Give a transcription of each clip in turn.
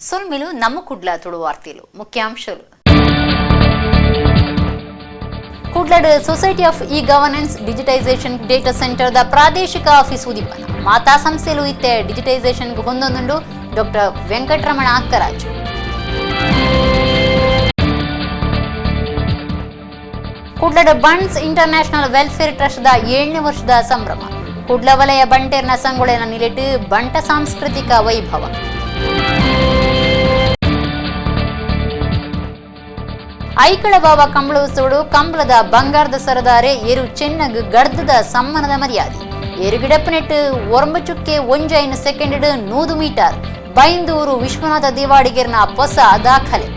ಸೊಲ್ಮೆಲು ನಮ್ಮ ಕುಡ್ಲ ತುಳುವಾರ್ತಿಲು ಮುಖ್ಯಾಂಶಗಳು. ಕುಡ್ಲಡ್ society of e governance digitisation data centre the ಪ್ರಾದೇಶಿಕ ಆಫೀಸ್ ಉದೀಪನ. ಮಾತಾ ಸಂಸ್ಥೆಲು ಇತ್ತೆ ಡಿಜಿಟೈಸೇಷನ್ ಹೊಂದೊಂದುಂಡು. Doctor Venkataramana Akkaraju. ಕುಡ್ಲಡ್ Bunts international welfare trust the 7ನೇ ವರ್ಷದ ಸಂಭ್ರಮ. ಕುಡ್ಲ ವಲಯ ಬಂಟೇರ್ನ ಸಂಗೊಳೆನ ನಿಲೆಟ್ ಬಂಟ ಸಾಂಸ್ಕೃತಿಕ ವೈಭವ. ಐಕಳ ಬಾವ ಕಂಬಳೋತ್ಸವಡು ಕಂಬಳದ ಬಂಗಾರದ ಸರದಾರೆ ಏರು ಚೆನ್ನಗ್ ಗಡ್ದದ ಸಮ್ಮನದ ಮರ್ಯಾದೆ. ಏರುಗಿಡಪ್ಪನೆಟ್ಟು ಒರಂಬಚುಕ್ಕೆ ಒಂಜೈನ್ ಸೆಕೆಂಡ್ 100 ಮೀಟರ್. ಬೈಂದೂರು ವಿಶ್ವನಾಥ ದೇವಾಡಿಗೆರ್ನ ಹೊಸ ದಾಖಲೆ.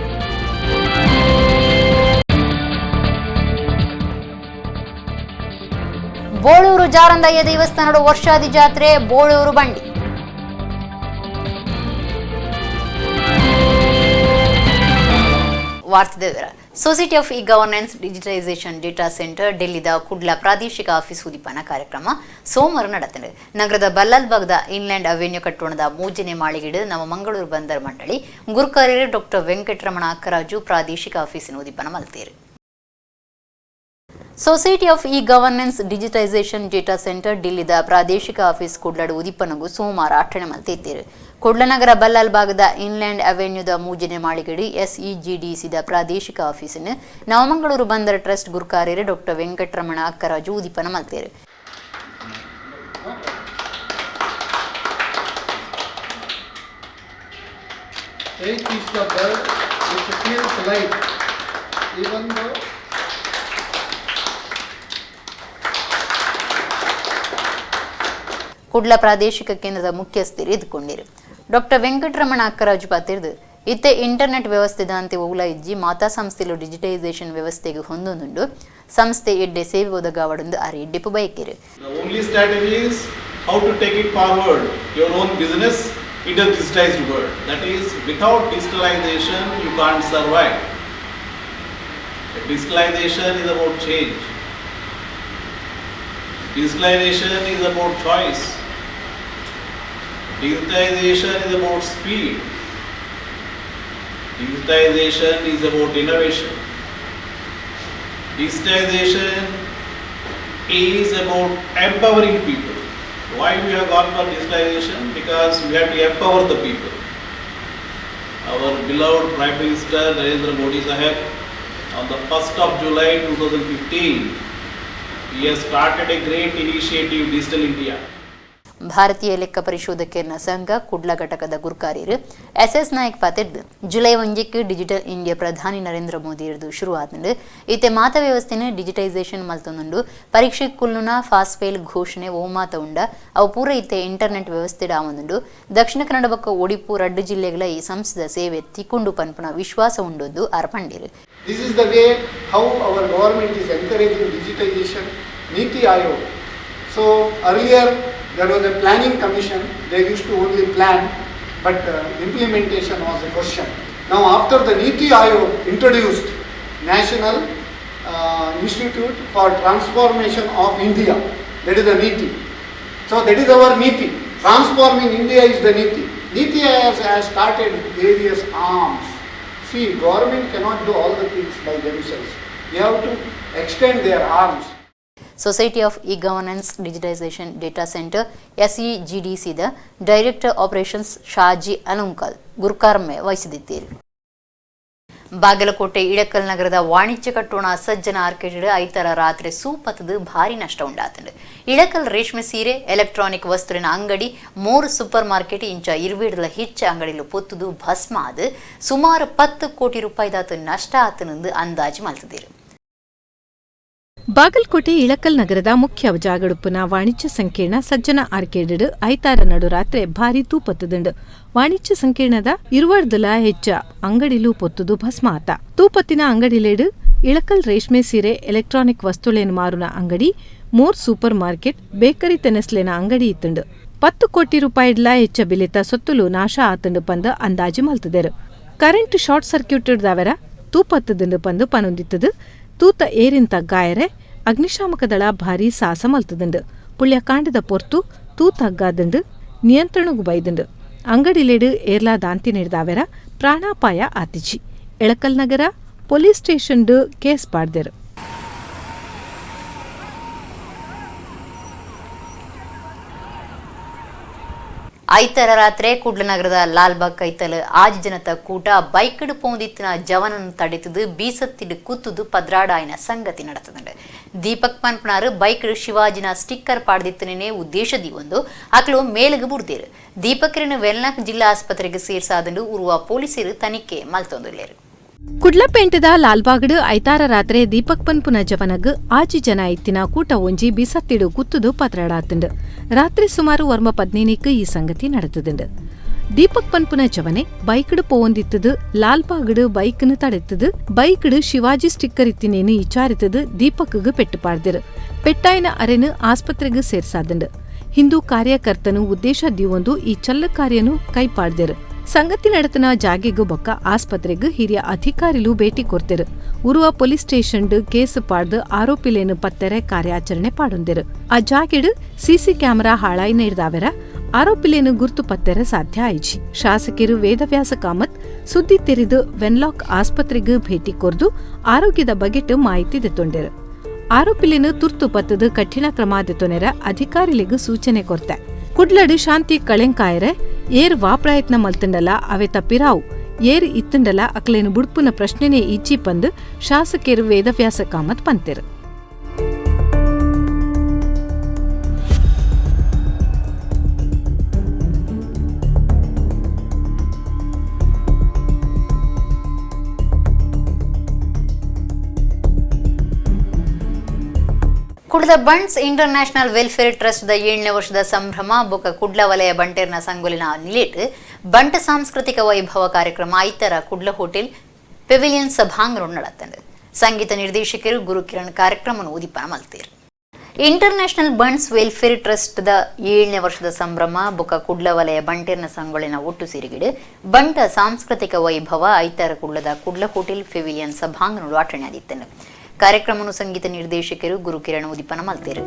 ಬೋಳೂರು ಜಾರಂದಯ್ಯ ದೇವಸ್ಥಾನದ ವರ್ಷಾದಿ ಜಾತ್ರೆ ಬೋಳೂರು ಬಂಡಿ. ವಾರ್ತೆ. Society of e governance digitisation data centre ಡೆಲ್ಲಿದ Kudla ಪ್ರಾದೇಶಿಕ ಆಫೀಸ್ ಉದೀಪನ ಕಾರ್ಯಕ್ರಮ ಸೋಮವಾರ ನಡೆತಂಡು. ನಗರದ ಬಲ್ಲಾಲ್ಬಾಗ್ದ ಇನ್ಲ್ಯಾಂಡ್ ಅವೆನ್ಯೂ ಕಟ್ಟೋಣದ ಮೂಜನೇ ಮಾಳಿಗೇಡು ನಮ್ಮ ಮಂಗಳೂರು ಬಂದರ್ ಮಂಡಳಿ ಗುರುಕಾರ್ಯರು ಡಾಕ್ಟರ್ ವೆಂಕಟರಮಣ ಅಕ್ಕರಾಜು ಪ್ರಾದೇಶಿಕ ಆಫೀಸಿನ ಉದೀಪನ ಮಲ್ತೇರು. Society of e governance digitisation data centre ಡೆಲ್ಲಿದ ಪ್ರಾದೇಶಿಕ ಆಫೀಸ್ ಕುಡ್ಲಡು ಉದೀಪನಗು ಸೋಮವಾರ ಅಟ್ಟಣೆ ಮಲ್ತಿದ್ದೀರು. ಕುಡ್ಲನಗರ ಬಲ್ಲಾಲ್ಬಾಗದ ಇನ್ಲ್ಯಾಂಡ್ ಅವೆನ್ಯೂದ ಮೂಜನೆ ಮಾಳಿಗಡಿ ಎಸ್ಇಜಿಡಿಸಿದ ಪ್ರಾದೇಶಿಕ ಆಫೀಸಿನ ನವಮಂಗಳೂರು ಬಂದರ್ ಟ್ರಸ್ಟ್ ಗುರುಕಾರ್ಯರು ಡಾಕ್ಟರ್ ವೆಂಕಟರಮಣ ಅಕ್ಕರಾಜು ಉದೀಪನ ಮಲ್ತೇರು. Eight is the bird which feels light, even though Kudla ಪ್ರಾದೇಶಿಕ ಕೇಂದ್ರದ ಮುಖ್ಯಸ್ಥರು ಎದ್ಕೊಂಡಿರು. ಡಾಕ್ಟರ್ ವೆಂಕಟರಮಣ ಅಕ್ಕರಾಜು ಪಾತಿರ್ದು ಇತ್ತೆ ಇಂಟರ್ನೆಟ್ ವ್ಯವಸ್ಥೆ ದಾಂತೆ ಓಲ ಇಜ್ಜಿ ಮಾತಾ ಸಂಸ್ಥೆಲು ಡಿಜಿಟೈಸೇಷನ್ ವ್ಯವಸ್ಥೆಗೆ ಹೊಂದೊಂದುಂಡು. ಸಂಸ್ಥೆ ಎಡ್ಡೆ ಸೇವೆ ಒದಗಾವಡೊಂದು ಆರು ಎಡ್ಡೆಪು ಬಯಕೆರು. The only strategy is how to take it forward, your own business in a digitized world. That is, without digitalization, you can't survive. Digitalization is about change. Digitalization is about choice. Digitalization is about speed. Digitalization is about innovation. Digitalization is about empowering people. Why we have gone for digitalization? Because we have to empower the people. Our beloved Prime Minister Narendra Modi Saheb, on the 1st of July 2015, he has started a great initiative, Digital India. ಭಾರತೀಯ ಲೆಕ್ಕ ಪರಿಶೋಧಕರ್ನ ಸಂಘ ಕುಡ್ಲ ಘಟಕದ ಗುರ್ಕಾರ್ಯರು S S Nayak ಪಾತಿರ್ದು July 1ಕ್ಕೆ digital India ಪ್ರಧಾನಿ ನರೇಂದ್ರ ಮೋದಿ ಇರ್ದು ಶುರು ಆತಂಡು. ಇತ್ತೆ ಮಾತ ವ್ಯವಸ್ಥೆನ ಡಿಜಿಟೈಸೇಷನ್ ಮಲ್ತೊಂದುಂಡು. ಪರೀಕ್ಷೆ ಕುಲ್ಲುನ ಫಾಸ್ಟ್ ಫೇಲ್ ಘೋಷಣೆ ಓ ಮಾತ ಉಂಡ ಅವು ಪೂರ ಇತ್ತೆ ಇಂಟರ್ನೆಟ್ ವ್ಯವಸ್ಥೆ ಆವೊಂದುಂಡು. ದಕ್ಷಿಣ ಕನ್ನಡ ಬೊಕ್ಕ ಒಡಿಪು ರಡ್ಡು ಜಿಲ್ಲೆಗಳ ಈ ಸಂಸ್ಥೆದ ಸೇವೆ ತಿಕ್ಕೊಂಡು ಪನ್ಪುನ ವಿಶ್ವಾಸ ಉಂಡೊಂದು ಆರ್ ಪಂಡೇರು. This is the way how our government is encouraging digitization, Niti Aayog. So earlier there was a planning commission, they used to only plan, but implementation was a question. Now after the Niti Aayog introduced National Institute for Transformation of India, that is the Niti. So that is our Niti. Transforming India is the Niti. Niti has started various arms. See, government cannot do all the things by themselves. They have to extend their arms. Society of e governance digitisation data centre ಎಸ್ಇಜಿಡಿಸಿದ director operations Shaji Alunkal ಗುರುಕಾರ್ಮೆ ವಹಿಸಿದಿದ್ದೀರಿ. Bagalkot Ilkal ನಗರದ ವಾಣಿಜ್ಯ ಕಟ್ಟೋಣ ಸಜ್ಜನ orchid ಐತರ ರಾತ್ರಿ ಸೂಪತ್ತದ ಭಾರಿ ನಷ್ಟ ಉಂಡಾತಂಡು. ಇಳಕಲ್ ರೇಷ್ಮೆ ಸೀರೆ, electronic ವಸ್ತುವಿನ ಅಂಗಡಿ, 3 ಸೂಪರ್ ಮಾರ್ಕೆಟ್ ಇಂಚ ಇರ್ವೇಡ್ಲ ಹೆಚ್ಚು ಅಂಗಡಿಲು ಪೊತ್ತುದು ಭಸ್ಮ ಆದ ಸುಮಾರು 10 ಕೋಟಿ ರೂಪಾಯಿದಾತ ನಷ್ಟ ಆತನೆಂದು ಅಂದಾಜು ಮಲ್ತದಿರು. ಬಾಗಲಕೋಟೆ ಇಳಕಲ್ ನಗರದ ಮುಖ್ಯ ಜಾಗಡುಪ್ಪುನ ವಾಣಿಜ್ಯ ಸಂಕೀರ್ಣ ಸಜ್ಜನ ಆರ್ಕೇಡ್ ಐತಾರ ನಡುರಾತ್ರೆ ಭಾರಿ ತೂಪತ್ತುದುಂಡು. ವಾಣಿಜ್ಯ ಸಂಕೀರ್ಣದ ಇರುವರ್ದಲ ಹೆಚ್ಚ ಅಂಗಡಿಲು ಪೊತ್ತುದು ಭಸ್ಮ ಆತ. ತೂಪತ್ತಿನ ಅಂಗಡಿಲೇಡು ಇಳಕಲ್ ರೇಷ್ಮೆ ಸೀರೆ, ಎಲೆಕ್ಟ್ರಾನಿಕ್ ವಸ್ತುಲೇನು ಮಾರುನ ಅಂಗಡಿ, more super market, bakery ತೆನಸ್ಲೇನ ಅಂಗಡಿ ಇತ್ತುಂಡು. 10 ಕೋಟಿ ರೂಪಾಯಿಡ್ಲ ಹೆಚ್ಚ ಬಿಲಿತ ಸೊತ್ತುಲು ನಾಶ ಆತುಂಡು ಪಂದ್ ಅಂದಾಜು ಮಲ್ತುದೆರು. Current short circuit ದಾವೆರ ತೂಪತ್ತುದುಂಡು ಪಂದು ಪನೊಂದಿತ್ತದು. ತೂತ ಏರಿಂತ ಗಾಯರೆ ಅಗ್ನಿಶಾಮಕ ದಳ ಭಾರಿ ಸಾಹಸ ಮಲ್ತದುಂಡು. ಪುಳ್ಯಕಾಂಡದ ಪೊರ್ತು ತೂತ ಹಗ್ಗಾದುಂಡು ನಿಯಂತ್ರಣಗು ಬೈದುಂಡು. ಅಂಗಡಿಲೆಡು ಏರ್ಲಾ ದಾಂತಿ ನೀಡ್ದಾವೆರ ಪ್ರಾಣಾಪಾಯ ಆತಿಜಿ. ಎಳಕಲ್ ನಗರ police station case ಪಾಡ್ದೆರು. ಐತರ ರಾತ್ರಿ ಕುಡ್ಲ ನಗರದ ಲಾಲ್ಬಾಗ್ ಕೈತಲ್ ಆಜ್ ಜನತ ಕೂಟ ಬೈಕ್ಡ್ ಪೋಂದಿತ್ತಿನ ಜವನನ್ನು ತಡೆತದು ಬೀಸತ್ತಿಡು ಕೂತುದು ಪದ್ರಾಡಾಯಿನ ಸಂಗತಿ ನಡೆತದಂಡು. ದೀಪಕ್ ಪನ್ಪನಾರು ಬೈಕ್ಡ್ ಶಿವಾಜಿನ ಸ್ಟಿಕ್ಕರ್ ಪಾಡ್ದಿತ್ತನೇ ಉದ್ದೇಶದಿ ಒಂದು ಅಕ್ಲು ಮೇಲುಗು ಬುಡ್ದೇರು. ದೀಪಕ್ರಿನ ವೆಲ್ನಾಕ್ ಜಿಲ್ಲಾ ಆಸ್ಪತ್ರೆಗೆ ಸೇರ್ಸಾದಂಡು ಉರುವ ಪೊಲೀಸರು ತನಿಖೆ ಮಲ್ತೊಂದುಲ್ಲೇರು. ಕುಡ್ಲಪೇಂಟದ ಲಾಲ್ಬಾಗ್ಡ್ ಐತಾರ ರಾತ್ರಿ ದೀಪಕ್ ಪನ್ಪುನ ಜವನಗ್ ಆಜಿ ಜನ ಇತ್ತಿನ ಕೂಟ ಒಂಜಿ ಬಿಸತ್ತಿಡು ಕುತ್ತುದು ಪತ್ರಾಡಾತುಂಡು. ರಾತ್ರಿ ಸುಮಾರು 9:15 ಈ ಸಂಗತಿ ನಡೆತದುಂಡು. ದೀಪಕ್ ಪನ್ಪುನ ಜವನೆ ಬೈಕ್ಡ್ ಪೋವೊಂದಿತ್ತದು ಲಾಲ್ಬಾಗ್ಡ್ ಬೈಕ್ನು ತಡೆತದು ಬೈಕ್ಡ್ ಶಿವಾಜಿ ಸ್ಟಿಕ್ಕರ್ ಇತ್ತಿನೇನು ವಿಚಾರಿತದು ದೀಪಕ್ಗ್ ಪೆಟ್ಟು ಪಾಡ್ದಿರು. ಪೆಟ್ಟಾಯಿನ ಅರೆನು ಆಸ್ಪತ್ರೆಗೆ ಸೇರ್ಸಾದಂಡು. ಹಿಂದೂ ಕಾರ್ಯಕರ್ತನು ಉದ್ದೇಶ ದಿವೊಂದು ಈ ಚಲ್ಲ ಕಾರ್ಯನು ಕೈಪಾಡ್ದಿರು. ಸಂಗತಿ ನಡೆತನ ಜಾಗೆಗೂ ಬೊಕ್ಕ ಆಸ್ಪತ್ರೆಗೆ ಹಿರಿಯ ಅಧಿಕಾರಿಲು ಭೇಟಿ ಕೊರ್ತೆರು. ಉರುವ police station case ಪಾಡ್ದು ಆರೋಪಿಲೇನು ಪತ್ತೆರೆ ಕಾರ್ಯಾಚರಣೆ ಪಾಡೊಂದಿರು. ಆ ಜಾಗೆಡ್ ಸಿಸಿ ಕ್ಯಾಮೆರಾ ಹಾಳಾಯಿ ನೀಡ್ದಾವೆರ ಆರೋಪಿಲೇನು ಗುರ್ತು ಪತ್ತೆರೆ ಸಾಧ್ಯ ಆಯಿಜಿ. ಶಾಸಕರು ವೇದವ್ಯಾಸ ಕಾಮತ್ ಸುದ್ದಿ ತೆರೆದು ವೆನ್ಲಾಕ್ ಆಸ್ಪತ್ರೆಗೆ ಭೇಟಿ ಕೊರ್ದು ಆರೋಗ್ಯದ ಬಗೆಟ್ ಮಾಹಿತಿ ದೆತ್ತೊಂಡೆರು. ಆರೋಪಿಲೇನು ತುರ್ತು ಪತ್ತದು ಕಠಿಣ ಕ್ರಮ ದೆತ್ತೊನೆರ ಅಧಿಕಾರಿಲಿಗೂ ಸೂಚನೆ ಕೊರ್ತೆ. ಕುಡ್ಲಡು ಶಾಂತಿ ಕಳೆಂಕಾಯರೆ ಏರ್ ವಾ ಪ್ರಯತ್ನ ಮಲ್ತಂಡಲ ಅವೆ ತಪ್ಪಿರಾವು ಏರ್ ಇತ್ತಂಡಲ ಅಕ್ಲೇನು ಬುಡ್ಪುನ ಪ್ರಶ್ನೆನೇ ಇಜ್ಜಿ ಪಂದು ಶಾಸಕರು ವೇದವ್ಯಾಸ ಕಾಮತ್ ಪಂತೆರು. ಕುಡ್ಲದ bunts inter national welfare trust the 7ನೇ ವರ್ಷದ ಸಂಭ್ರಮ ಬೊಕ ಕುಡ್ಲ ವಲಯ ಬಂಟೇರ್ನ ಸಂಗೊಲಿನ ನಿಲೇಟ್ ಬಂಟ ಸಾಂಸ್ಕೃತಿಕ ವೈಭವ ಕಾರ್ಯಕ್ರಮ ಐತರ ಕುಡ್ಲ ಹೋಟೆಲ್ ಪೆವಿಲಿಯನ್ ಸಭಾಂಗಣ ನಡತ್ತಂಡು. ಸಂಗೀತ ನಿರ್ದೇಶಕರು ಗುರುಕಿರಣ್ ಕಾರ್ಯಕ್ರಮವನ್ನು ಉದಿಪನ ಮಲ್ತೇರು. Inter national bunts welfare trust the 7ನೇ ವರ್ಷದ ಸಂಭ್ರಮ ಬೊಕ ಕುಡ್ಲ ವಲಯ ಬಂಟೇರ್ನ ಸಂಗೊಳಿನ ಒಟ್ಟು ಸೇರಿಗಿಡು ಬಂಟ ಸಾಂಸ್ಕೃತಿಕ ವೈಭವ ಐತರ ಕುಡ್ಲದ ಕುಡ್ಲ ಹೋಟೆಲ್ ಪೆವಿಲಿಯನ್ ಸಭಾಂಗಣ ಆಚರಣೆ ಆದಿತ್ತಂಡು. ಕಾರ್ಯಕ್ರಮವನ್ನು ಸಂಗೀತ ನಿರ್ದೇಶಕರು ಗುರುಕಿರಣ್ ಉದಿಪನ ಮಲ್ತೇರು.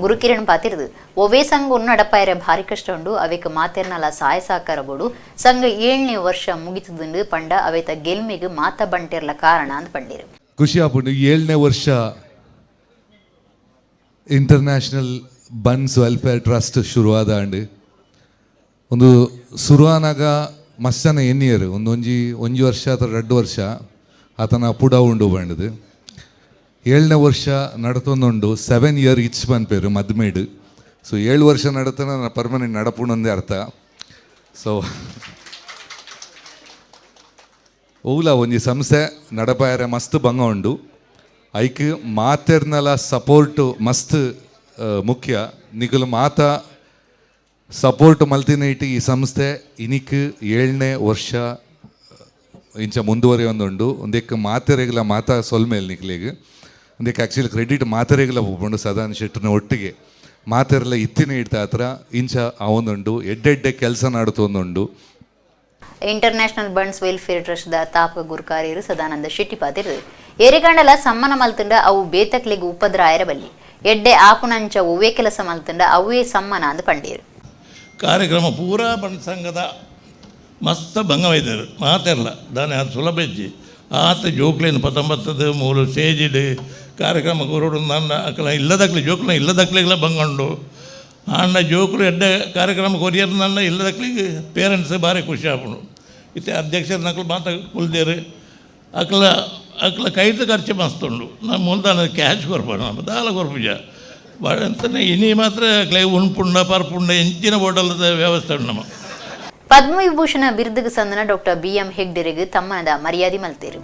ಗುರುಕಿರಣ್ ಪಾತಿರ್ದು ಒವೇ ಸಂಘ ನಡಪಾಯರೆ ಭಾರಿ ಕಷ್ಟ ಉಂಡು ಅವೇಕ ಮಾತೆರ್ನಲ ಸಹಾಯ ಸಹಕಾರ ಬೋಡು ಸಂಘ 7ನೇ ವರ್ಷ ಮುಗಿತದಂಡು ಪಂಡ ಅವೇತ ಗೆಲ್ಮೆಗೆ ಮಾತ ಬಂಟೆರ್ಲ ಕಾರಣ ಅಂತ ಪಂಡೇರು. ಖುಷಿ ಆಪುಂಡು 7ನೇ ವರ್ಷ international buns welfare trust ಶುರುವಾದ ಅಂಡ್ ಒಂದು ಶುರುವಾನಾಗ ಮಸ್ತನ ಎನ್ನಿಯರು ಒಂದೊಂಜಿ ಒಂಜಿ ವರ್ಷ ಅಥವಾ 2 ವರ್ಷ ಆತನ ಪುಡ ಉಂಡು ಬಂಡದು. 7ನೇ ವರ್ಷ ನಡತೊಂದುಂಡು 7 ಇಯರ್ ಇಚ್ ಪನ್ಪೇರು ಮದ್ಮೇಡು. ಸೊ 7 ವರ್ಷ ನಡತನ ಪರ್ಮನೆಂಟ್ ನಡಪುಣಂದೇ ಅರ್ಥ. ಸೊ ಓಲ ಒಂಜಿ ಸಂಸ್ಥೆ ನಡಪಾಯರೆ ಮಸ್ತ್ ಬಂಗ ಉಂಡು. ಐಕ್ ಮಾತೆರ್ನಲ ಸಪೋರ್ಟು ಮಸ್ತ್ ಮುಖ್ಯ. ನಿಕಲು ಮಾತ ಸಪೋರ್ಟ್ ಮಲ್ತಿನೇಟಿ ಈ ಸಂಸ್ಥೆ ಇನಿಕ್ 7ನೇ ವರ್ಷ ಇಂಚ ಮುಂದುವರಿಯೊಂದುಂಡು. ಒಂದಕ್ಕೆ ಮಾತೆರೆಗ್ಲ ಮಾತಾ ಸೊಲ್ಮೇಲೆ ನಿಕ್ಲೆಗ್ ಒಂದಕ್ಕೆ ಆ್ಯಕ್ಚುಲಿ ಕ್ರೆಡಿಟ್ ಮಾತೆರೆಗ್ಲ ಒಪ್ಪುಂಡು ಸದಾನ್ ಶೆಟ್ಟರ್ನ ಒಟ್ಟಿಗೆ ಮಾತೆರೆಲ್ಲ ಇತ್ತಿನ ಇಡ್ತಾ ಹತ್ರ ಇಂಚ ಅವೊಂದುಂಡು ಎಡ್ಡೆಡ್ಡೆ ಕೆಲಸ ನಡತೊಂದುಂಡು. Inter national bunts welfare trust the ತಾಪಕ ಗುರುಕಾರ್ಯರು Sadananda Shetty ಪಾತಿರು ಏರಿಗಂಡಲ ಸಮ್ಮನ ಮಲ್ತುಂಡ ಅವು ಬೇತಕ್ಲೆಗ್ ಉಪದ್ರ ಆಯರಬಲ್ಲಿ ಎಡ್ಡೆ ಆಪುನಂಚ ಒವ್ವೇ ಕೆಲಸ ಮಲ್ತುಂಡ ಅವೇ ಸಮ್ಮನ ಅಂದ್ ಪಂಡೇರು. ಕಾರ್ಯಕ್ರಮ ಪೂರಾ ಬಂಡ್ ಸಂಘದ ಮಸ್ತ್ ಭಂಗವೈದರು ಮಾತೆರ್ಲ ದಾನೆ ಅದು ಸುಲಭ ಇಜ್ಜಿ ಆತ ಜೋಕ್ಲೇನು ಪತ್ತೊಂಬತ್ತದ ಮೂಲು ಸ್ಟೇಜಿಡ್ ಕಾರ್ಯಕ್ರಮ ಗುರುಡು ನನ್ನ ಅಕಲ ಇಲ್ಲದಕ್ಲೆ ಜೋಕ್ಲ ಇಲ್ಲದಕ್ಲೆಗ್ಲ ಬಂಗಂಡು ಆಂಡ ಜೋಕುಲು ಎಡ್ಡೆ ಕಾರ್ಯಕ್ರಮ ಕೊರಿಯರ್ ನನ್ನ ಇಲ್ಲದಕ್ಲಿಗೆ ಪೇರೆಂಟ್ಸ್ ಭಾರಿ ಖುಷಿ ಆಪುಂಡು. ಇತ್ತೆ ಅಧ್ಯಕ್ಷರ ನಕಲು ಮಾತ ಕುಲ್ದೇರು ಅಕ್ಲ ಅಕ್ಲ ಕೈತ ಖರ್ಚು ಮಸ್ತುಂಡು ನಮ್ಮ ಮೂಲದಾನ ಕ್ಯಾಶ್ ಕೊರ್ಪಣ ನಮ್ಮ ದಾಲ ಕೊರ್ಪುಜ ಎಂತನೇ ಇನಿ ಮಾತ್ರ ಕ್ಲೇ ಉಣ್ಪುಂಡ ಪರ್ಪುಂಡ ಎಂಚಿನ ಹೋಟೆಲ್ದ ವ್ಯವಸ್ಥೆ ಉಂಡು ನಮ್ಮ. ಪದ್ಮವಿಭೂಷಣ ಬಿರುದುಗೆ ಸಂದನ ಡಾಕ್ಟರ್ BM ಹೆಗ್ಡೆರಿಗೆ ತಮ್ಮನದ ಮರ್ಯಾದೆ ಮಲ್ತೇರು.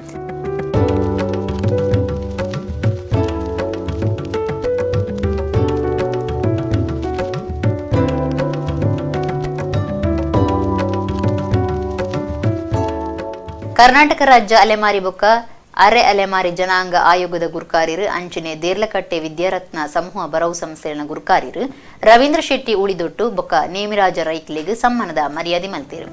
ಕರ್ನಾಟಕ ರಾಜ್ಯ ಅಲೆಮಾರಿ ಬೊಕ್ಕ ಅರೆ ಅಲೆಮಾರಿ ಜನಾಂಗ ಆಯೋಗದ ಗುರುಕಾರ್ಯರು ಅಂಚನೆ ದೇರ್ಲಕಟ್ಟೆ ವಿದ್ಯಾರತ್ನ ಸಮೂಹ ಬರವು ಸಂಸ್ಥೆಯ ಗುರುಕಾರ್ಯರು ರವೀಂದ್ರ ಶೆಟ್ಟಿ ಉಳಿದೊಟ್ಟು ಬೊಕ್ಕ ನೇಮಿರಾಜ ರೈಕ್ಲೆಗ್ ಸಮ್ಮಾನದ ಮರ್ಯಾದೆ ಮಲ್ತೇರು.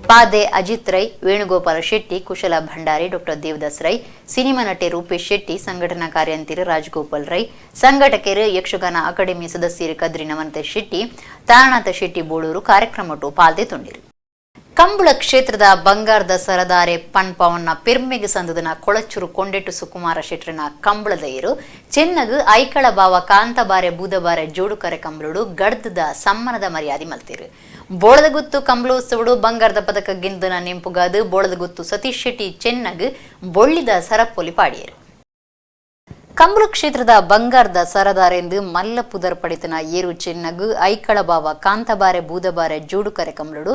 ಪಾದೆ ಅಜಿತ್ ರೈ, ವೇಣುಗೋಪಾಲ ಶೆಟ್ಟಿ, ಕುಶಲ ಭಂಡಾರಿ, ಡಾಕ್ಟರ್ ದೇವದಾಸ್ ರೈ, ಸಿನಿಮಾ ನಟೆ ರೂಪೇಶ್ ಶೆಟ್ಟಿ, ಸಂಘಟನಾ ಕಾರ್ಯಂತಿರು ರಾಜಗೋಪಾಲ್ ರೈ, ಸಂಘಟಕರು ಯಕ್ಷಗಾನ ಅಕಾಡೆಮಿ ಸದಸ್ಯರು ಕದ್ರಿ ನವನತ ಶೆಟ್ಟಿ, ತಾರನಾಥ ಶೆಟ್ಟಿ ಬೋಳೂರು ಕಾರ್ಯಕ್ರಮಟು ಪಾಲ್ದೆ ತೊಂಡಿರು. ಕಂಬುಳ ಕ್ಷೇತ್ರದ ಬಂಗಾರದ ಸರದಾರೆ ಪನ್ಪವನ್ನ ಪೆರ್ಮೆಗೆ ಸಂದದನ ಕೊಳಚೂರು ಕೊಂಡೆಟ್ಟು ಸುಕುಮಾರ ಶೆಟ್ಟರನ ಕಂಬಳದಯರು ಚೆನ್ನಗು ಐಕಳ ಬಾವ ಕಾಂತಬಾರೆ ಬೂದಬಾರೆ ಜೋಡುಕರೆ ಕಂಬಳುಡು ಗಡ್ದದ ಸಮ್ಮನದ ಮರ್ಯಾದೆ ಮಲ್ತಿರು. ಬೋಳದಗುತ್ತು ಕಂಬಳೋತ್ಸವಡು ಬಂಗಾರದ ಪದಕ ಗೆಂದನ ನೆಂಪುಗಾದು ಬೋಳದಗುತ್ತು ಸತೀಶ್ ಶೆಟ್ಟಿ ಚೆನ್ನಗ್ ಬೊಳ್ಳಿದ ಸರಪೊಲಿ ಪಾಡಿಯರು. ಕಂಬಳ ಕ್ಷೇತ್ರದ ಬಂಗಾರದ ಸರದಾರೆಂದು ಮಲ್ಲ ಪುದರ್ ಪಡಿತನ ಏರು ಚೆನ್ನಗು ಐಕಳ ಬಾವ ಕಾಂತಬಾರೆ ಬೂದಬಾರೆ ಜೋಡುಕರೆ ಕಂಬಳುಡು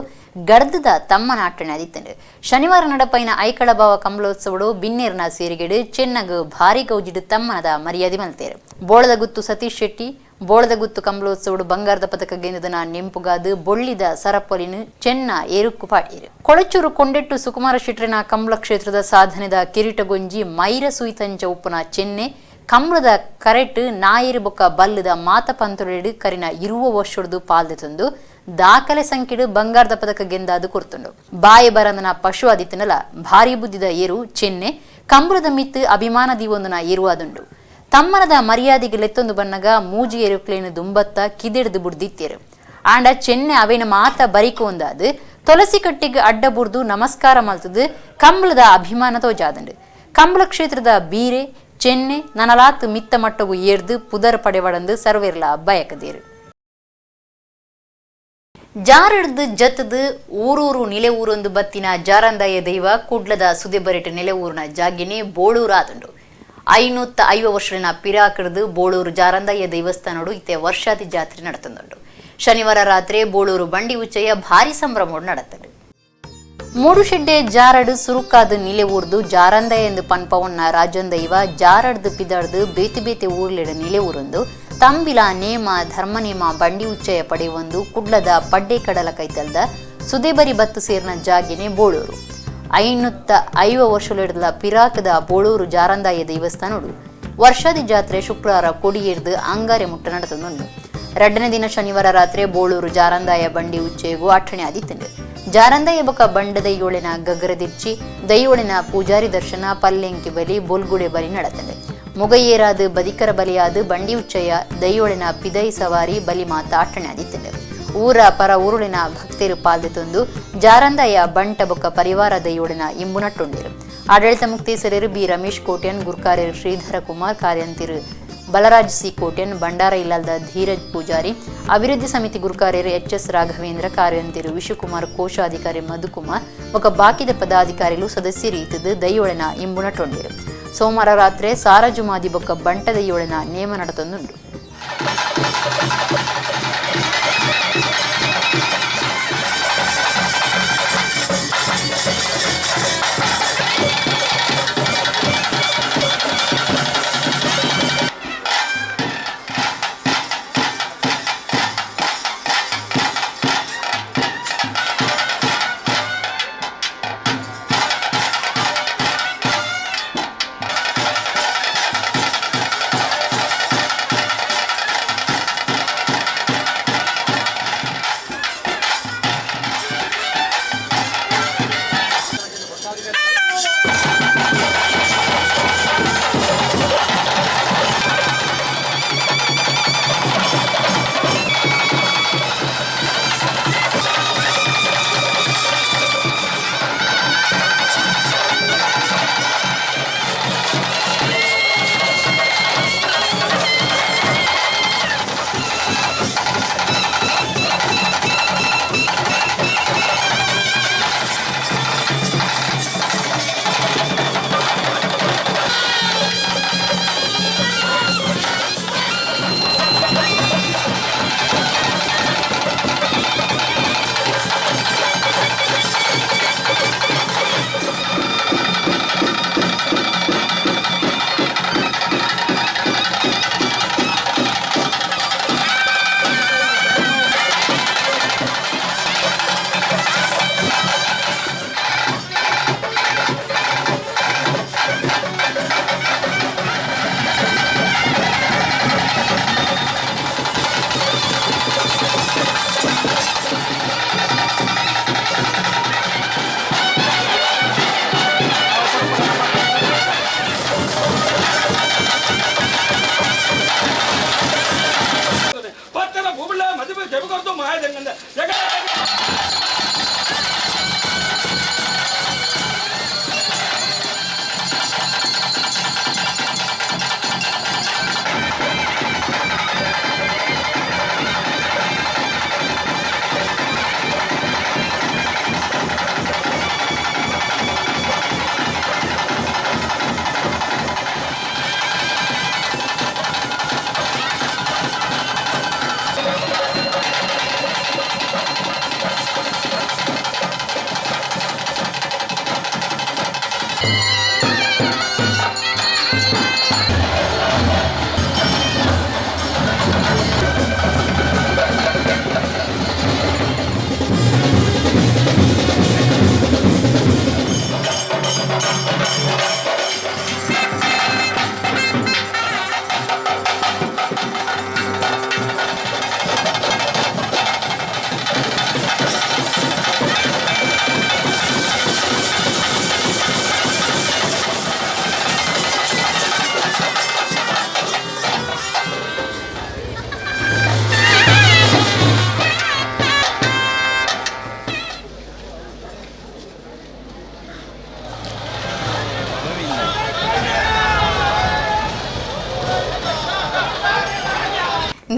ಗಡ್ದದ ತಮ್ಮನಾಟಣೆ ಅದಿತ್ತಂಡು. ಶನಿವಾರ ನಡಪೈನ ಐಕಳ ಬಾವ ಕಂಬಳೋತ್ಸವಡು ಬಿನ್ನೇರ್ನ ಸೇರಿಗೆಡು ಚೆನ್ನಗು ಭಾರಿ ಗೌಜಿಡು ತಮ್ಮನದ ಮರ್ಯಾದೆ ಮಲ್ತೇರು. ಬೋಳದಗುತ್ತು ಸತೀಶ್ ಶೆಟ್ಟಿ ಬೋಳದಗುತ್ತು ಕಂಬಳೋತ್ಸವಡು ಬಂಗಾರದ ಪದಕ ಗೆಂದದನ ನೆಂಪುಗಾದು ಬೊಳ್ಳಿದ ಸರಪೊಲಿನ ಚೆನ್ನ ಏರುಕ್ಕು ಪಾಡಿಯರು. ಕೊಳಚೂರು ಕೊಂಡೆಟ್ಟು ಸುಕುಮಾರ ಶೆಟ್ಟರಿನ ಕಂಬಳ ಕ್ಷೇತ್ರದ ಸಾಧನೆದ ಕಿರೀಟಗೊಂಜಿ ಮೈರ ಸುಯಿತಂಚ ಉಪ್ಪುನ ಚೆನ್ನೆ ಕಂಬಳದ ಕರೆಟ್ ನಾಯಿರು ಬೊಕ್ಕ ಬಲ್ಲದ ಮಾತ ಪಂತೊಡೆಡು ಕರಿನ ಇರುವ ವರ್ಷಡ್ದು ಪಾಲ್ದೆ ತಂದು ದಾಖಲೆ ಸಂಖ್ಯೆಡು ಬಂಗಾರದ ಪದಕ ಗೆಂದಾದು ಕೊರ್ತುಂಡು. ಬಾಯಿ ಬರಂದನ ಪಶು ಆದಿತ್ತನಲ ಭಾರಿ ಬುದ್ಧಿದ ಏರು ಚೆನ್ನೆ ಕಂಬಳದ ಮಿತ್ತು ಅಭಿಮಾನ ದೀವೊಂದನ ಏರು ಅದುಂಡು. ತಮ್ಮನದ ಮರ್ಯಾದೆಗೆ ಲೆತ್ತೊಂದು ಬನ್ನಗ ಮೂಜಿ ಏರುಕ್ಲೇನು ದುಂಬತ್ತ ಕಿದೆಡ್ದು ಬುಡ್ದಿತ್ತೇರು. ಆಂಡ ಚೆನ್ನೆ ಅವೇನ ಮಾತ ಬರಿಕೊಂದಾದು ತುಳಸಿ ಕಟ್ಟಿಗೆ ಅಡ್ಡ ಬುರ್ದು ನಮಸ್ಕಾರ ಮಲ್ತದು ಕಂಬಳದ ಅಭಿಮಾನ ತೋಜಾದಂಡು. ಕಂಬಳ ಕ್ಷೇತ್ರದ ಬೀರೆ ಚೆನ್ನೆ ನನಲಾತ್ ಮಿತ್ತ ಮಟ್ಟಗು ಏರ್ದು ಪುದರ್ ಪಡೆವಡಂದು ಸರ್ವೇರ್ಲ ಬಯಕದೇರು. ಜಾರಡ್ದು ಜತ್ತದು ಊರೂರು ನಿಲೆ ಊರೊಂದು ಬತ್ತಿನ ಜಾರಂದಾಯ ದೈವ ಕುಡ್ಲದ ಸುದೆಬರಿಟ ನೆಲೆ ಊರಿನ ಜಾಗಿನೇ ಬೋಳೂರು ಆದುಂಡು. 550 ವರ್ಷಗಳ ಪಿರಾಕಡ್ದು ಬೋಳೂರು ಜಾರಂದಾಯ ದೇವಸ್ಥಾನಡು ಇತ್ತೆ ವರ್ಷಾದಿ ಜಾತ್ರೆ ನಡತಂದುಂಡು. ಶನಿವಾರ ರಾತ್ರಿ ಬೋಳೂರು ಬಂಡಿ ಉಚ್ಚಯ ಭಾರಿ ಸಂಭ್ರಮೋಡು ನಡತಂಡು. ಮೂಡುಶೆಡ್ಡೆ ಜಾರಡು ಸುರುಕಾದ ನಿಲೆ ಊರ್ದು ಜಾರಂದಾಯ ಎಂದು ಪನ್ಪವನ್ನ ರಾಜಂದೈವ ಜಾರಡ್ದು ಪಿದಾಡ್ದು ಬೇತೆ ಬೇತೆ ಊರ್ಲೆಡ ನಿಲೆ ಊರೊಂದು ತಂಬಿಲ ನೇಮ ಧರ್ಮ ನೇಮ ಬಂಡಿ ಉಚ್ಚಯ ಪಡೆಯುವೊಂದು ಕುಡ್ಲದ ಪಡ್ಡೆ ಕಡಲ ಕೈತಲ್ದ ಸುದೇಬರಿ ಬತ್ತು ಸೇರ್ನ ಜಾಗಿನೇ ಬೋಳೂರು. 550 ವರ್ಷಗಳಿಡಲ ಪಿರಾಕದ ಬೋಳೂರು ಜಾರಂದಾಯ ದೇವಸ್ಥಾನಡು ವರ್ಷಾದಿ ಜಾತ್ರೆ ಶುಕ್ರವಾರ ಕೊಡಿಯೇರ್ದು ಅಂಗಾರೆ ಮುಟ್ಟ ನಡೆತಂದುಂಡು. ಎರಡನೇ ದಿನ ಶನಿವಾರ ರಾತ್ರಿ ಬೋಳೂರು ಜಾರಂದಾಯ ಬಂಡಿ ಉಚ್ಚೆಗೂ ಅಟ್ಟಣೆ ಆದಿತ್ತಂಡು. ಜಾರಂದಾಯ ಬೊಕ ಬಂಡದೈಯೋಳಿನ ಗಗ್ಗರದಿರ್ಚಿ ದೈಯೋಳಿನ ಪೂಜಾರಿ ದರ್ಶನ ಪಲ್ಲೆಂಕಿ ಬಲಿ ಬೊಲ್ಗುಡೆ ಬಲಿ ನಡತಂಡು. ಮುಗೈಯೇರಾದು ಬದಿಕರ ಬಲಿಯಾದು ಬಂಡಿ ಉಚ್ಚಯ ದೈಯೋಳಿನ ಪಿದೈ ಸವಾರಿ ಬಲಿ ಮಾತ ಅಟ್ಟಣೆ ಆದಿತ್ತಂಡು. ಊರ ಪರ ಊರುಳಿನ ಭಕ್ತರು ಪಾಲ್ದೆ ತಂದು ಜಾರಂದಾಯ ಬಂಟ ಬೊಕ್ಕ ಪರಿವಾರ ದೈಯೋಳಿನ ಇಂಬು ನಟ್ಟುಂಡಿರು. ಆಡಳಿತ ಮುಕ್ತೇಸರರು ಬಿ ರಮೇಶ್ ಕೋಟ್ಯನ್, ಗುರ್ಕಾರ್ಯರು ಶ್ರೀಧರ ಕುಮಾರ್, ಕಾರ್ಯಂತಿರು ಬಲರಾಜ್ ಸಿ ಕೋಟ್ಯನ್, ಭಂಡಾರ ಇಲ್ಲಾಲ್ದ ಧೀರಜ್ ಪೂಜಾರಿ, ಅಭಿವೃದ್ಧಿ ಸಮಿತಿ ಗುರುಕಾರ್ಯರು ಎಚ್ ಎಸ್ ರಾಘವೇಂದ್ರ, ಕಾರ್ಯಂತಿರು ವಿಶುಕುಮಾರ್, ಕೋಶಾಧಿಕಾರಿ ಮಧುಕುಮಾರ್ ಬೊಕ್ಕ ಬಾಕಿದ ಪದಾಧಿಕಾರಿಗಳು ಸದಸ್ಯರು ಇತದು ದೈಯೋಳಿನ ಇಂಬು ನಟ್ಟೊಂಡಿರು. ಸೋಮವಾರ ರಾತ್ರಿ ಸಾರಜುಮಾದಿ ಬೊಕ್ಕ ಬಂಟ ದೈಯೋಳಿನ ನೇಮ ನಡತಂದುಂಡು.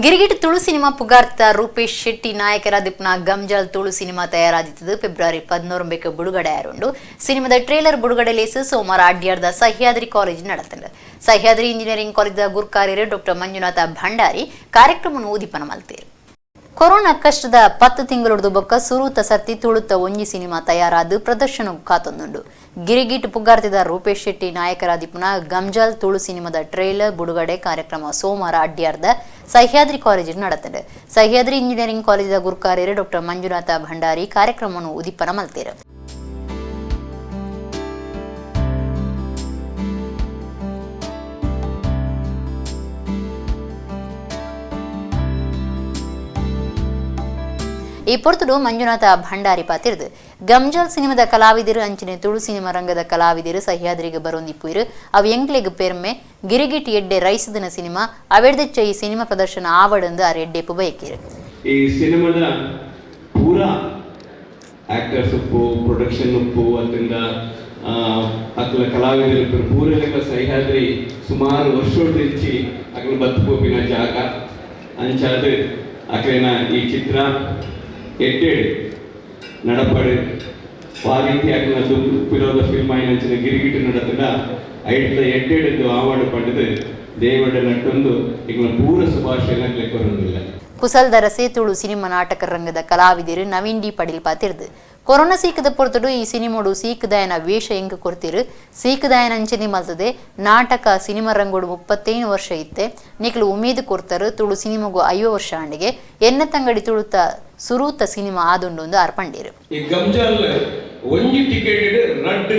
Girgit Tulu cinema ಪುಗಾರ್ತ ರೂಪೇಶ್ ಶೆಟ್ಟಿ ನಾಯಕರಾದಿಪ್ಪನ ಗಮ್ಜಾಲ್ ತುಳು ಸಿನಿಮಾ ತಯಾರಾದಿತ್ತದು ಫೆಬ್ರವರಿ 11 ಬಿಡುಗಡೆ ಆರುಂಡು. ಸಿನಿಮಾದ ಟ್ರೇಲರ್ ಬಿಡುಗಡೆ ಲೇಸು ಸೋಮವಾರ ಅಡ್ಯಾರ್ದ ಸಹ್ಯಾದ್ರಿ ಕಾಲೇಜ್ ನಡೆತಂಡು. ಸಹ್ಯಾದ್ರಿ ಇಂಜಿನಿಯರಿಂಗ್ ಕಾಲೇಜದ ಗುರುಕಾರ್ಯರು ಡಾಕ್ಟರ್ ಮಂಜುನಾಥ ಭಂಡಾರಿ ಕಾರ್ಯಕ್ರಮವನ್ನು ಉದಿಪನ ಮಲ್ತೇರು. ಕೊರೋನಾ ಕಷ್ಟದ 10 ತಿಂಗಳೊಡ್ದು ಬೊಕ್ಕ ಸುರೂತ ಸರ್ತಿ ತುಳುತ್ತ ಒಂಜಿ ಸಿನಿಮಾ ತಯಾರಾದ ಪ್ರದರ್ಶನ ಕಾತೊಂದುಂಡು. ಗಿರಿಗಿಟ್ ಪುಗಾರ್ತಿದ ರೂಪೇಶ್ ಶೆಟ್ಟಿ ನಾಯಕರಾದಿಪ್ಪುನ ಗಮ್ಜಾಲ್ ತುಳು ಸಿನಿಮಾದ ಟ್ರೇಲರ್ ಬಿಡುಗಡೆ ಕಾರ್ಯಕ್ರಮ ಸೋಮವಾರ ಅಡ್ಯಾರ್ದ ಸಹ್ಯಾದ್ರಿ ಕಾಲೇಜಿൽ ನಡೆತಂಡು. ಸಹ್ಯಾದ್ರಿ ಇಂಜಿನಿಯರಿಂಗ್ ಕಾಲೇಜಿನ ಗುರುಕಾರ್ಯರು ಡಾಕ್ಟರ್ ಮಂಜುನಾಥ ಭಂಡಾರಿ ಕಾರ್ಯಕ್ರಮವನ್ನು ಉದಿಪನ ಮಲ್ತೇರು. ಈ ಪೊರ್ತುಡು ಮಂಜುನಾಥ ಭಂಡಾರಿ ಪಾತಿರ್ದು ಗಮ್ಜಾಲ್ ಸಿನಿಮಾದ ಕಲಾವಿದರು ಅಂಚಿನೆ ತುಳು ಸಿನಿಮಾ ರಂಗದ ಕಲಾವಿದರು ಸಹ್ಯಾದ್ರಿಗೆ ಬರೋಂದಿಪ್ಪುಯಿರು ಅವು ಎಂಕ್ಲೆಗ್ ಪೆರ್ಮೆ ಗಿರಿಗಿಟ್ ಎಡ್ಡೆ ರೈಸದನ ಸಿನಿಮಾ ಅವೆಡ್ದಚ್ಚ ಈ ಸಿನಿಮಾ ಪ್ರದರ್ಶನ ಆವಡಂದು ಆ ಎಡ್ಡೆಪು ಬಯಕಿರು. ಈ ಸಿನಿಮಾದ ಪೂರಾ ಆಕ್ಟರ್ಸ್ ಉಪ್ಪು ಪ್ರೊಡಕ್ಷನ್ ಉಪ್ಪು ಅದರಿಂದ ಅಕ್ಲ ಕಲಾವಿದರು ಪೂರೆಲ್ಲ ಸಹ್ಯಾದ್ರಿ ಸುಮಾರು ವರ್ಷೋಡ್ರಿಂಚಿ ಅಕ್ಲ ಬತ್ತುಪೋಪಿನ ಜಾಗ ಅಂಚಾದ ಅಕ್ಲೇನ ಈ ಚಿತ್ರ ಎಡ್ಡೆಡ್ ನಡಪಡು ಆ ರೀತಿ ಅಕ್ಲನ ದುಂಪಿರೋದ ಫಿಲ್ಮ್ ಆಯಿನಂಚಿನ ಗಿರಿಗಿಟ್ಟು ನಡತದ ಐಟ್ಲ ಎಡ್ಡೆಡ್ ಆವಾಡು ಪಡೆದು ದೇವಡ ನಟ್ಟೊಂದು ಈಗ ಪೂರ ಶುಭಾಶಯ ಕೊರೊಂದಿಲ್ಲ. ಕುಸಲ್ದರಸೆ ತುಳು ಸಿನಿಮಾ ನಾಟಕ ರಂಗದ ಕಲಾವಿದರು ನವೀನ್ ಡಿ ಪಡಿಲ್ ಪಾತಿರ್ದು ಕೊರೋನಾ ಸೀಕದ ಪೊರ್ತುಡು ಈ ಸಿನಿಮೋಡು ಸೀಕದಾಯನ ವೇಷ ಎಂಕ್ ಕೊರ್ತಿರು ಸೀಕದಾಯನ ಅಂಚನೆ ಮಲ್ತದೆ ನಾಟಕ ಸಿನಿಮಾ ರಂಗೋಡು 35 ವರ್ಷ ಇತ್ತೆ ನಿಕ್ಲು ಉಮೇದು ಕೊರ್ತಾರು ತುಳು ಸಿನಿಮಾಗು 50 ವರ್ಷ ಆಂಡಿಗೆ ಎನ್ನ ತಂಗಡಿ ತುಳುತ ಸುರೂತ ಸಿನಿಮಾ ಆದುಂಡು ಅರ್ಪಂಡೀರು. ಈ ಗಮ್ಜಾಲ್ ಒಂಜಿ ಟಿಕೆಟ್ ರಡ್ಡ್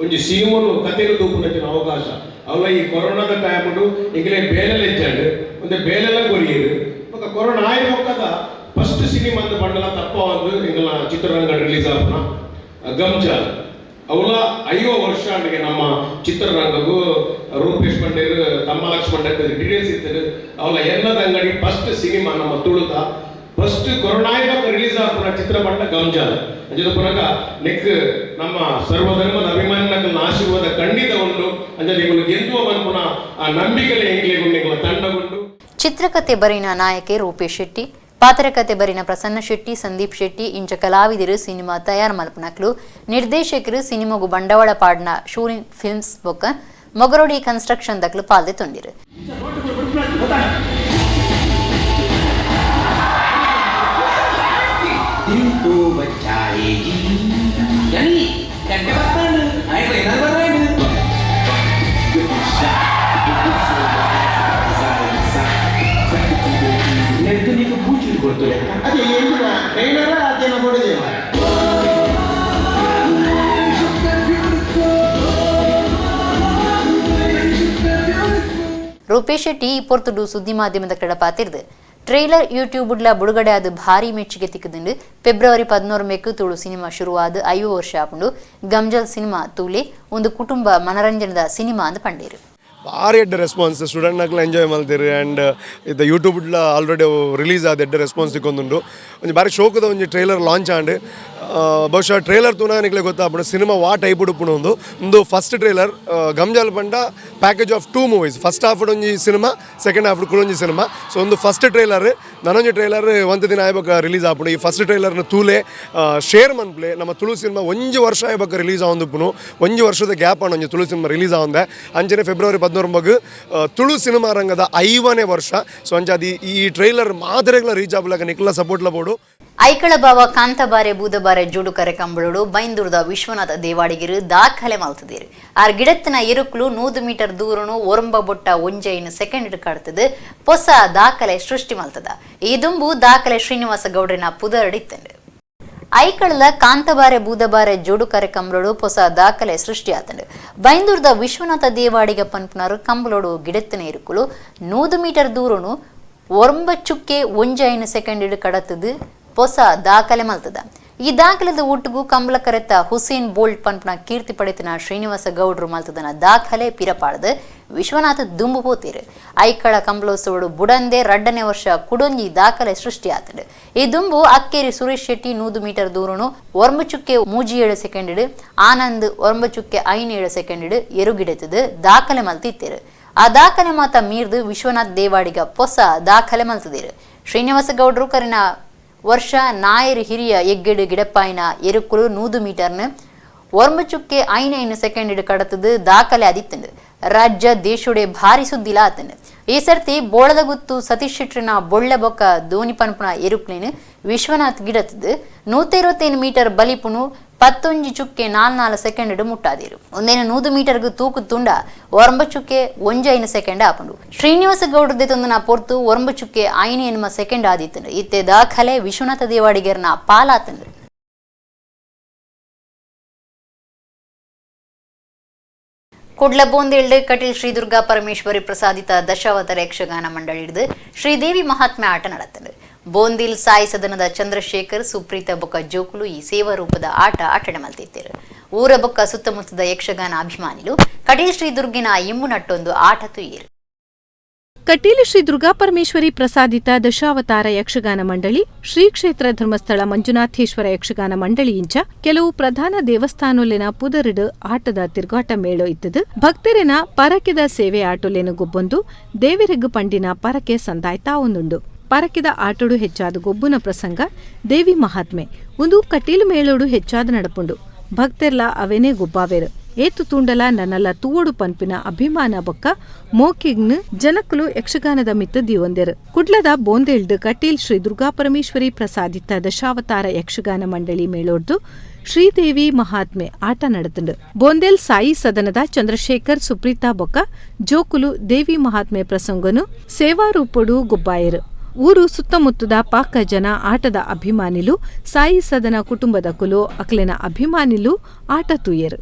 ಒಂಜಿ ಸಿನಿಮಾನು ಕತೆಗೆ ತೂಪುನಂಚಿನ ಅವಕಾಶ ಅವಲ ಈ ಕೊರೋನಾದ ಟೈಮುಡು ಈಗಲೇ ಬೇಲೆಲ್ಲ ಇಚ್ಚಾಂಡು ಒಂದೇ ಬೇಲೆಲ್ಲ ಕೊರಿಯರು ಬೊಕ್ಕ ಕೊರೋನಾ ಆಯಿ ಬೊಕ್ಕದ ಫಸ್ಟ್ ಸಿನಿಮಾ ಅಂತ ಬಂಡಲ ತಪ್ಪ ಒಂದು ಎಂಗಲ ಚಿತ್ರರಂಗ ರಿಲೀಸ್ ಆಪುನ ಗಮ್ಜಾಲ್ ಅವಲ 50 ವರ್ಷ ಅಂಡಿಗೆ ನಮ್ಮ ಚಿತ್ರರಂಗಗೂ ರೂಪೇಶ್ ಪಂಡೇರ್ ತಮ್ಮ ಲಕ್ಷ್ಮಣ್ ಡೀಟೇಲ್ಸ್ ಇತ್ತು ಅವಲ ಎನ್ನದ ಅಂಗಡಿ ಫಸ್ಟ್ ಸಿನಿಮಾ ನಮ್ಮ ತುಳುತ ಫಸ್ಟ್ ಕೊರೋನಾ ಆಯಿ ರಿಲೀಸ್ ಆಪುನ ಚಿತ್ರ ಬಂಡ ಗಮ್ಜಾಲ್ ಅಂಜದ ಪುನಕ ನೆಕ್ ನಮ್ಮ ಸರ್ವಧರ್ಮದ ಅಭಿಮಾನಿಗಳ ಆಶೀರ್ವಾದ ಖಂಡಿತ ಉಂಟು ಅಂಜದ ಇಂಗುಲು ಗೆದ್ದುವ ಮನ್ಪುನ ಆ ನಂಬಿಕೆಲೆ ಎಂಗ್ಲೆಗುಂಡು ಇಂಗುಲ ತಂಡಗುಂಡು. ಚಿತ್ರಕಥೆ ಬರಿನ ನಾಯಕೆ ರೂಪೇಶ್ ಶೆಟ್ಟಿ ಪಾತ್ರಕಥೆ ಬರಿನ ಪ್ರಸನ್ನ ಶೆಟ್ಟಿ ಸಂದೀಪ್ ಶೆಟ್ಟಿ ಇಂಚ ಕಲಾವಿದರು ಸಿನಿಮಾ ತಯಾರು ಮಲ್ಪನಕ್ಲು ನಿರ್ದೇಶಕರು ಸಿನಿಮಾಗು ಬಂಡವಾಳ ಪಾಡ್ನ ಶೂರಿನ್ ಫಿಲ್ಮ್ಸ್ ಬೊಕ್ಕ ಮೊಗರೋಡಿ ಕನ್ಸ್ಟ್ರಕ್ಷನ್ ದಕ್ಲು ಪಾಲ್ದೆ ತೊಂದಿರು. ರೂಪೇಶ್ ಶೆಟ್ಟಿ ಈ ಪೊರ್ತುಡು ಸುದ್ದಿ ಮಾಧ್ಯಮದ ಕಡ ಪಾತಿರ್ದು ಟ್ರೇಲರ್ ಯೂಟ್ಯೂಬ್ಲ ಬಿಡುಗಡೆ ಆದ ಭಾರಿ ಮೆಚ್ಚುಗೆ ತಿಕ್ಕದಿಂಡು ಫೆಬ್ರವರಿ 11 ತುಳು ಸಿನಿಮಾ ಶುರುವಾದ 50 ವರ್ಷ ಆಪುಂಡು. ಗಮ್ಜಲ್ ಸಿನಿಮಾ ತೂಲೆ ಒಂದು ಕುಟುಂಬ ಮನರಂಜನದ ಸಿನಿಮಾ ಅಂದ್ ಪಂಡೇರು. ಭಾರಿ ಎಡ್ಡೆ ರೆಸ್ಪಾನ್ಸ್ ಸ್ಟೂಡೆಂಟ್ನಾಗ್ಲ ಎಂಜಾಯ್ ಮಲ್ತೀರಿ ಆ್ಯಂಡ್ ಇದು ಯೂಟ್ಯೂಬ್ಲ ಆಲ್ರೆಡಿ ರಿಲೀಸ್ ಆದ ಎಡ್ಡೆ ರೆಸ್ಪಾನ್ಸ್ ತಿಕ್ಕೊಂದುಂಡು. ಒಂಜಿ ಭಾರಿ ಶೋಕದ ಒಂಜಿ ಟ್ರೇಲರ್ ಲಾಂಚ್ ಆಂಡ್ ಬಹುಶಃ ಟ್ರೇಲರ್ ತೂನ ನಿಕ್ಲೆ ಗೊತ್ತಾಪುಂಡು ಸಿನಿಮಾ ವಾ ಟೈಪ್ ಉಪ್ಪುಂಡು. ಒಂದು ಒಂದು ಫಸ್ಟ್ ಟ್ರೇಲರ್ ಗಮ್ಜಾಲ್ ಪಂಡ package of 2 movies first half ಒಂಜಿ cinema second half ಕುಲೊಂಜಿ cinema. So ಒಂದು ಫಸ್ಟ್ ಟ್ರೇಲರ್ ನನೊಂಜಿ ಟ್ರೇಲರ್ ಒಂದು ದಿನ ಆಯ್ಬೊಕ್ಕ ರಿಲೀಸ್ ಆಪುಂಡು. ಈ ಫಸ್ಟ್ ಟ್ರೇಲರ್ನ ತೂಲೆ ಶೇರ್ ಮನ್ಪ್ಲೆ ನಮ್ಮ ತುಳು ಸಿನಿಮಾ ಒಂಜಿ ವರ್ಷ ಆಯ್ಬೊಕ್ಕ ರಿಲೀಸ್ ಆವೊಂದುಪ್ಪುನು ಒಂಜಿ ವರ್ಷದ ಗ್ಯಾಪ್ ಆಂಡ್ ಒಂಜಿ ತುಳು ಸಿನಿಮಾ ರಿಲೀಸ್ ಆವಂದೆ ಅಂಚನೆ ಫೆಬ್ರವರಿ 11 ತುಳು ಸಿನಿಮಾ ರಂಗದ 50ನೇ ವರ್ಷ. ಸೊ ಅಂಚಾದಿ ಈ ಟ್ರೈಲರ್ ಮಾದರಿಗಳ ರೀಚ್ ಆಪಲಾಗ ನಿಕ್ಲ ಸಪೋರ್ಟ್ಲ ಬೋಡು. ಐಕಳ ಬಾವ ಕಾಂತಬಾರೆ ಬೂದಬಾರೆ ಜೋಡುಕರೆ ಕಂಬಳೋಡು ಬೈಂದೂರ್ದ ವಿಶ್ವನಾಥ ದೇವಾಡಿಗಿರು ದಾಖಲೆ ಮಲ್ತದೇರು. ಆರ್ ಗಿಡತ್ತಿನ ಎರುಕ್ಲು 100 ಮೀಟರ್ ದೂರನು ಒರಂಬ ಬೊಟ್ಟ 1 ಸೆಕೆಂಡ್ ಕಾಡ್ತದೆ ಹೊಸ ದಾಖಲೆ ಸೃಷ್ಟಿ ಮಲ್ತದ. ಈ ದುಂಬು ದಾಖಲೆ ಶ್ರೀನಿವಾಸ ಗೌಡ್ರಿನ ಪುದರಡಿತ್ತಂಡು. ಐಕಳದ ಕಾಂತಬಾರೆ ಬೂದಬಾರೆ ಜೋಡುಕರೆ ಕಂಬಳೋಡು ಹೊಸ ದಾಖಲೆ ಸೃಷ್ಟಿಯಾತಂಡು. ಬೈಂದೂರ್ದ ವಿಶ್ವನಾಥ ದೇವಾಡಿಗ ಪನ್ಪುನರು ಕಂಬಳೋಡು ಗಿಡತ್ತಿನ ಎರುಕುಲು 100 ಮೀಟರ್ ದೂರನು ಒರಂಬ ಚುಕ್ಕೆ 1 ಸೆಕೆಂಡ್ ಕಡತದು ಹೊಸ ದಾಖಲೆ ಮಲ್ತದ. ಈ ದಾಖಲೆದ ಒಟ್ಟುಗು ಕಂಬಳ ಕರೆತ ಹುಸೇನ್ ಬೋಲ್ಟ್ ಪನ್ಪನ ಕೀರ್ತಿ ಪಡೆತನ ಶ್ರೀನಿವಾಸ ಗೌಡ್ರು ಮಲ್ತದನ ದಾಖಲೆ ಪಿರಪಾಡದ ವಿಶ್ವನಾಥ ದುಂಬು ಪೋತೀರು. ಐಕಳ ಕಂಬಳೋತ್ಸವಡು ಬುಡಂದೆ 2ನೇ ವರ್ಷ ಕುಡೊಂಜಿ ದಾಖಲೆ ಸೃಷ್ಟಿಯಾತಂಡು. ಈ ದುಂಬು ಅಕ್ಕೇರಿ ಸುರೇಶ್ ಶೆಟ್ಟಿ 100 ಮೀಟರ್ ದೂರನು 1 37 ಸೆಕೆಂಡ್ ಆನಂದ್ 1 57 ಸೆಕೆಂಡ್ ಎರುಗಿಡತದ ದಾಖಲೆ ಮಲ್ತಿತ್ತೇರು. ಆ ದಾಖಲೆ ಮಾತ ಮೀರ್ದು ವಿಶ್ವನಾಥ್ ದೇವಾಡಿಗ ಹೊಸ ದಾಖಲೆ ಮಲ್ತದೇರು. ಶ್ರೀನಿವಾಸ ಗೌಡ್ರು ಕರಿನ ವರ್ಷ ನಾಯರ್ ಹಿರಿಯ ಎಗ್ಗೆಡು ಗಿಡಪ್ಪಾಯಿನ ಎರುಕುಲು 100 ಮೀಟರ್ನ ಒರ್ಮಚುಕ್ಕೆ 5 ಸೆಕೆಂಡ್ ಕಡತದು ದಾಖಲೆ ಆದಿತ್ತಂಡು. ರಾಜ್ಯ ದೇಶೋಡೆ ಭಾರಿ ಸುದ್ದಿಲ ಆತಂಡು. ಈ ಸರ್ತಿ ಬೋಳದ ಗುತ್ತು ಸತೀಶ್ ಶೆಟ್ರಿನ ಬೊಳ್ಳೆ ಬೊಕ್ಕ ಧೋನಿ ಪನ್ಪುನ ಎರುಕ್ಲೇನು ವಿಶ್ವನಾಥ್ ಗಿಡತದು 125 ಮೀಟರ್ ಬಲಿಪುನು 11 ಚುಕ್ಕೆ 44 ಸೆಕೆಂಡ್ ಮುಟ್ಟಾದಿರು. ಒಂದೇನು 100 ಮೀಟರ್ಗು ತೂಕು ತುಂಡ ಒರಂಬ ಚುಕ್ಕೆ 1.5 ಸೆಕೆಂಡ್ ಆಪುಂಡು. ಶ್ರೀನಿವಾಸ ಗೌಡ್ರದೆ ತಂದನ ಪೊರ್ತು ಒರಂಬ ಚುಕ್ಕೆ 5 ಸೆಕೆಂಡ್ ಆದಿತ್ತಂಡು. ಇತ್ತೆ ದಾಖಲೆ ವಿಶ್ವನಾಥ ದೇವಾಡಿಗರ್ನ ಪಾಲಾತಂಡು. ಕುಡ್ಲ ಬೋಂದೇಲ್ಡ್ ಕಟೀಲ್ ಶ್ರೀ ದುರ್ಗಾ ಪರಮೇಶ್ವರಿ ಪ್ರಸಾದಿತ ದಶಾವತಾರ ಯಕ್ಷಗಾನ ಮಂಡಳಿ ಹಿಡಿದು ಶ್ರೀದೇವಿ ಮಹಾತ್ಮೆ ಆಟ ನಡತ್ತಂಡು. ಬೋಂದಿಲ್ ಸಾಯಿ ಸದನದ ಚಂದ್ರಶೇಖರ್ ಸುಪ್ರೀತ ಬೊಕ್ಕ ಜೋಕುಲು ಈ ಸೇವಾ ರೂಪದ ಆಟ ಆಟಣೆ ಮಲ್ತಿತ್ತೇರು. ಊರ ಬೊಕ್ಕ ಸುತ್ತಮುತ್ತದ ಯಕ್ಷಗಾನ ಅಭಿಮಾನಿಲು ಕಟೀಲ್ ಶ್ರೀ ದುರ್ಗಿನ ಇಂಬು ನಟ್ಟೊಂದು ಆಟ ತುಯ್ಯರು. ಕಟೀಲು ಶ್ರೀ ದುರ್ಗಾ ಪರಮೇಶ್ವರಿ ಪ್ರಸಾದಿತ ದಶಾವತಾರ ಯಕ್ಷಗಾನ ಮಂಡಳಿ ಶ್ರೀ ಕ್ಷೇತ್ರ ಧರ್ಮಸ್ಥಳ ಮಂಜುನಾಥೇಶ್ವರ ಯಕ್ಷಗಾನ ಮಂಡಳಿಯಿಂಚ ಕೆಲವು ಪ್ರಧಾನ ದೇವಸ್ಥಾನೊಲೆನ ಪುದರುಡು ಆಟದ ತಿರುಗಾಟ ಮೇಳೋ ಇತ್ತದು. ಭಕ್ತರಿನ ಪರಕೆದ ಸೇವೆ ಆಟೊಲೆನ ಗೊಬ್ಬೊಂದು ದೇವರಿಗ್ ಪಂಡಿನ ಪರಕೆ ಸಂದಾಯ್ತಾ ಒಂದುಂಡು. ಪರಕೆದ ಆಟೋಡು ಹೆಚ್ಚಾದ ಗೊಬ್ಬುನ ಪ್ರಸಂಗ ದೇವಿ ಮಹಾತ್ಮೆ ಒಂದು ಕಟೀಲು ಮೇಳೋಡು ಹೆಚ್ಚಾದ ನಡಪುಂಡು. ಭಕ್ತೆರ್ಲ ಅವೇನೇ ಗೊಬ್ಬಾವೇರು. ಏತು ತೂಂಡಲ ನನ್ನಲ್ಲ ತೂವಡು ಪನ್ಪಿನ ಅಭಿಮಾನ ಬೊಕ್ಕ ಮೋಕಿಗ್ನ್ ಜನಕುಲು ಯಕ್ಷಗಾನದ ಮಿತ್ತ ದಿವಂದೆರು. ಕುಡ್ಲದ ಬೋಂದೇಲ್ಡ್ ಕಟೀಲ್ ಶ್ರೀ ದುರ್ಗಾ ಪರಮೇಶ್ವರಿ ಪ್ರಸಾದಿತ ದಶಾವತಾರ ಯಕ್ಷಗಾನ ಮಂಡಳಿ ಮೇಳೋಡ್ದು ಶ್ರೀದೇವಿ ಮಹಾತ್ಮೆ ಆಟ ನಡೆತಂಡು. ಬೋಂದೇಲ್ ಸಾಯಿ ಸದನದ ಚಂದ್ರಶೇಖರ್ ಸುಪ್ರೀತಾ ಬೊಕ್ಕ ಜೋಕುಲು ದೇವಿ ಮಹಾತ್ಮೆ ಪ್ರಸಂಗನು ಸೇವಾರೂಪಡು ಗೊಬ್ಬಾಯರು. ಊರು ಸುತ್ತಮುತ್ತದ ಪಾಕ ಜನ ಆಟದ ಅಭಿಮಾನಿಲು ಸಾಯಿ ಸದನ ಕುಟುಂಬದ ಕುಲು ಅಕ್ಲೆನ ಅಭಿಮಾನಿಲು ಆಟ ತೂಯರು.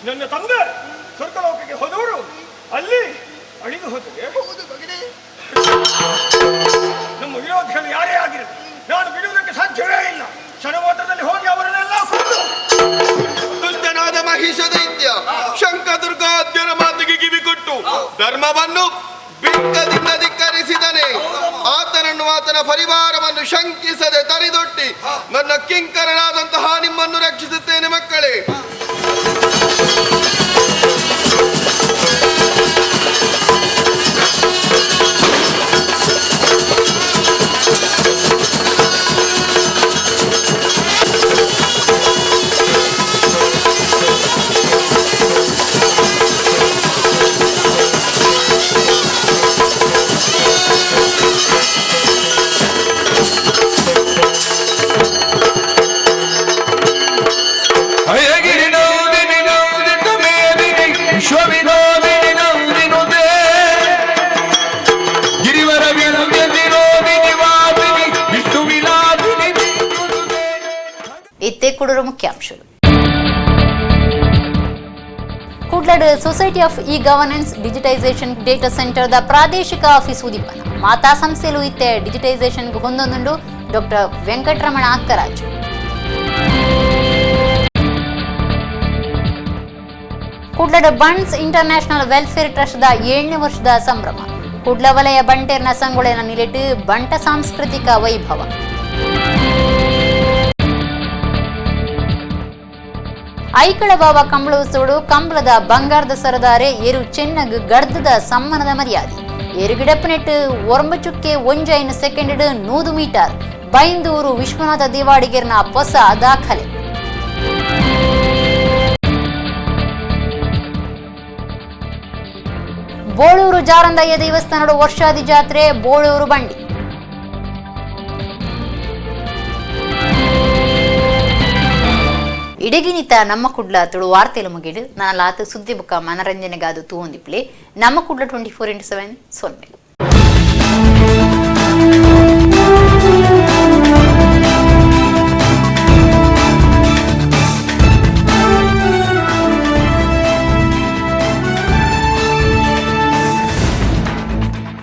ನನ್ನ ತಂದೆ ಸ್ವರ್ಗಲೋಕಕ್ಕೆ ಹೋದವರು ಅಲ್ಲಿ ಅಳಿದು ಹೋದರೆ ನಮ್ಮ ವಿರೋಧಿಗಳು ಯಾರೇ ಆಗಿರಲಿ ನಾನು ಬಿಡುವುದಕ್ಕೆ ಸಾಧ್ಯವೇ ಇಲ್ಲ. ಕ್ಷಣ ಮಾತ್ರದಲ್ಲಿ ಹೋಗಿ ಅವರನ್ನೆಲ್ಲ ಕೊಂದು ದುಷ್ಟನಾದ ಮಹಿಷ ದೈತ್ಯ ಶಂಕದುರ್ಗಾದ್ಯರ ಮಾತಿಗೆ ಕಿವಿಕೊಟ್ಟು ಧರ್ಮವನ್ನು ಬಿಕ್ಕದಿಂದ ಧಿಕ್ಕರಿಸಿದನೆ. ಆತನನ್ನು ಆತನ ಪರಿವಾರವನ್ನು ಶಂಕಿಸದೆ ತರಿದೊಟ್ಟಿ ನನ್ನ ಕಿಂಕರನಾದಂತಹ ನಿಮ್ಮನ್ನು ರಕ್ಷಿಸುತ್ತೇನೆ ಮಕ್ಕಳೇ. ಕುಡೊರ ಮುಖ್ಯಾಂಶಗಳು. ಕುಡ್ಲಡ್ society of e governance digitisation data ಸೆಂಟರ್ದ ಪ್ರಾದೇಶಿಕ ಆಫೀಸ್ ಉದಿಪನ. ಮಾತಾ ಸಂಸ್ಥೆಲು ಇತ್ತೆ ಡಿಜಿಟೈಸೇಷನ್ ಹೊಂದೊಂದುಂಡು. ಡಾಕ್ಟರ್ ವೆಂಕಟರಮಣ ಅಕ್ಕರಾಜು. ಕುಡ್ಲಡ್ Bunts international welfare trust the 7ನೇ ವರ್ಷದ ಸಂಭ್ರಮ. ಕುಡ್ಲ ವಲಯ ಬಂಟೇರ್ನ ಸಂಗೊಳೆನ ನಿಲೆಟ್ ಬಂಟ ಸಾಂಸ್ಕೃತಿಕ ವೈಭವ. ಐಕಳ ಬಾಬಾ ಕಂಬಳೋತ್ಸವಡು ಕಂಬಳದ ಬಂಗಾರದ ಸರದಾರೆ ಏರು ಚೆನ್ನಗ್ ಗರ್ದದ ಸಮ್ಮನದ ಮರ್ಯಾದೆ. ಏರುಗಿಡಪ್ಪನೆಟ್ಟು ಒರಂಬಚುಕ್ಕೆ 1 ಸೆಕೆಂಡ್ 100 ಮೀಟರ್. ಬೈಂದೂರು ವಿಶ್ವನಾಥ ದೇವಾಡಿಗೆರ್ನ ಹೊಸ ದಾಖಲೆ. ಬೋಳೂರು ಜಾರಂದಯ್ಯ ದೇವಸ್ಥಾನದ ವರ್ಷಾದಿ ಜಾತ್ರೆ ಬೋಳೂರು ಬಂಡಿ. ಇಡಗಿನಿತ ನಮ್ಮ ಕುಡ್ಲ ತುಳು ವಾರ್ತೆಲು ಮುಗಿಡು ನಾಲಾತು ಸುದ್ದಿ ಬುಕ್ಕ ಮನರಂಜನೆಗಾದು ತೂಂದಿಪ್ಲೆ ನಮ್ಮ ಕುಡ್ಲ 24x7 ಸೊನ್ನೆ.